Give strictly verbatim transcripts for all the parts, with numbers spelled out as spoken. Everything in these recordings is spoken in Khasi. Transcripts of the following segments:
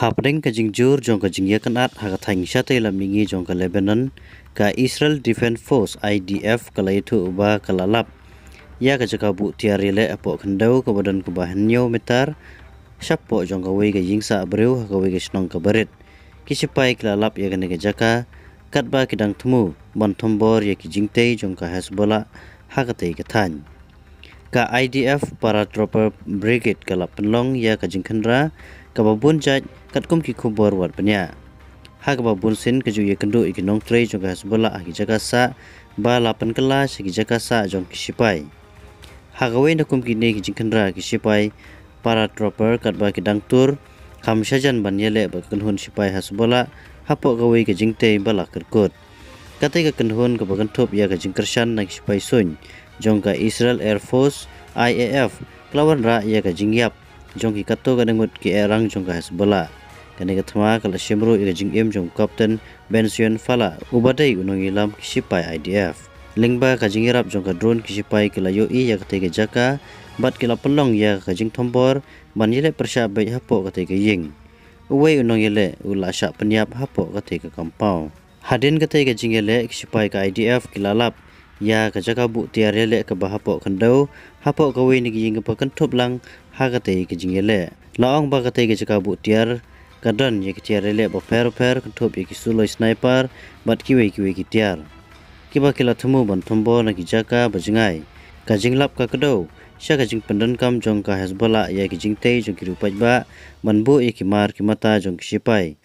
Hapdeng ka jingjur jong ka jingïakynad ha ka thaiñ shatei lam mihngi jong ka Lebanon, ka Israel Defense Force, I D F, ka la ïathuh ba ka la lap ïa ka jaka buh tiar ïaleh hapoh khyndew kaba don kumba hynñiew mitar shapoh jong kawei ka ïing sah briew ha kawei ka shnong kaba rit. Ki sipai ki la lap ïa kane ka jaka katba ki dang thmu ban thombor ïa ki jingtei jong ka Hezbollah ha katei ka thaiñ. Ka I D F Paratrooper Brigade ka la pynlong ïa ka jingkhynra kaba bun jait katkum ki khubor wat bniah, ha kaba bun sien ka ju ïakynduh ïa ki nongtrei jong ka Hezbollah ha ki jaka sah ba la pynkylla sha ki jaka sah jong ki sipai. Ha kawei na kum kine ki jingkhynra, ki sipai Paratrooper katba ki dang tur kham shajan ban ïaleh bad ka kynhun sipai Hezbollah hapoh kawei ka jingtei ba la kyrkut. Katei ka kynhun kaba kynthup ïa ka jingkyrshan na ki sipai suiñ jong ka Israel Air Force, I A F, ka la wanrah ïa ka jingïap jong ki katto katne ngut ki ehrang jong ka Hezbollah. Kane ka thma ka la shim ruh ïa ka jingim jong u Captain Benzion Fala, uba dei u nongïalam ki sipai I D F. Lyngba ka jingïarap jong ka drone, ki sipai ki la ïohi ïa katei ka jaka bad ki la pynlong ïa ka jingthombor ban ïaleh pyrshah beit hapoh katei ka ïing. Uwei u nongïaleh u la shah pynïap hapoh katei ka compound. Hadien katei ka jingïaleh, ki sipai ka I D F ki la lap ïa ka jaka buh tiar ïaleh kaba hapoh khyndew, hapoh kawei na ki ïing kaba kynthup lang ha katei ka jingïaleh. La ong ba katei ka jaka buh tiar ka don ïa ki tiar ïaleh bapher bapher, kynthup ïa ki suloi sniper bad kiwei kiwei ki tiar, kiba ki la thmu ban thombor na ki jaka ba jngai. Ka jinglap ka kdew sha ka jingpyndonkam jong ka Hezbollah ïa ki jingtei jong ki riew paidbah ban buh ïa ki mar ki mata jong ki sipai.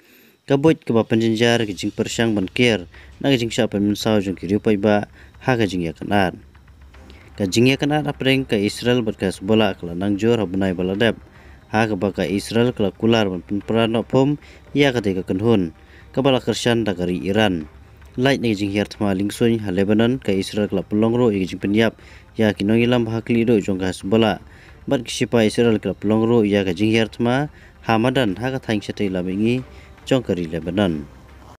Ka buit kaba pynjynjar ki jingpyrshang ban kiar na ka jingshah pynmynsaw jong ki riew paidbah ha ka jingïakynad. Ka jingïakynad hapdeng ka Israel bad ka Hezbollah ka la nang jur ha bnai ba la dep, ha kaba ka Israel ka la kular ban pynpra noh phom ïa katei ka kynhun kaba la kyrshan da ka ri Iran. Lait na ka jinghiar thma lyngsuiñ ha Lebanon, ka Israel ka la pynlong ruh ïa ka jingpynïap ïa ki nongïalam ba ha khlieh duh jong ka Hezbollah, bad ki sipai Israel ki la pynlong ruh ïa ka jinghiar thma ha madan ha ka thaiñ shatei lam mihngi jong ka ri Lebanon.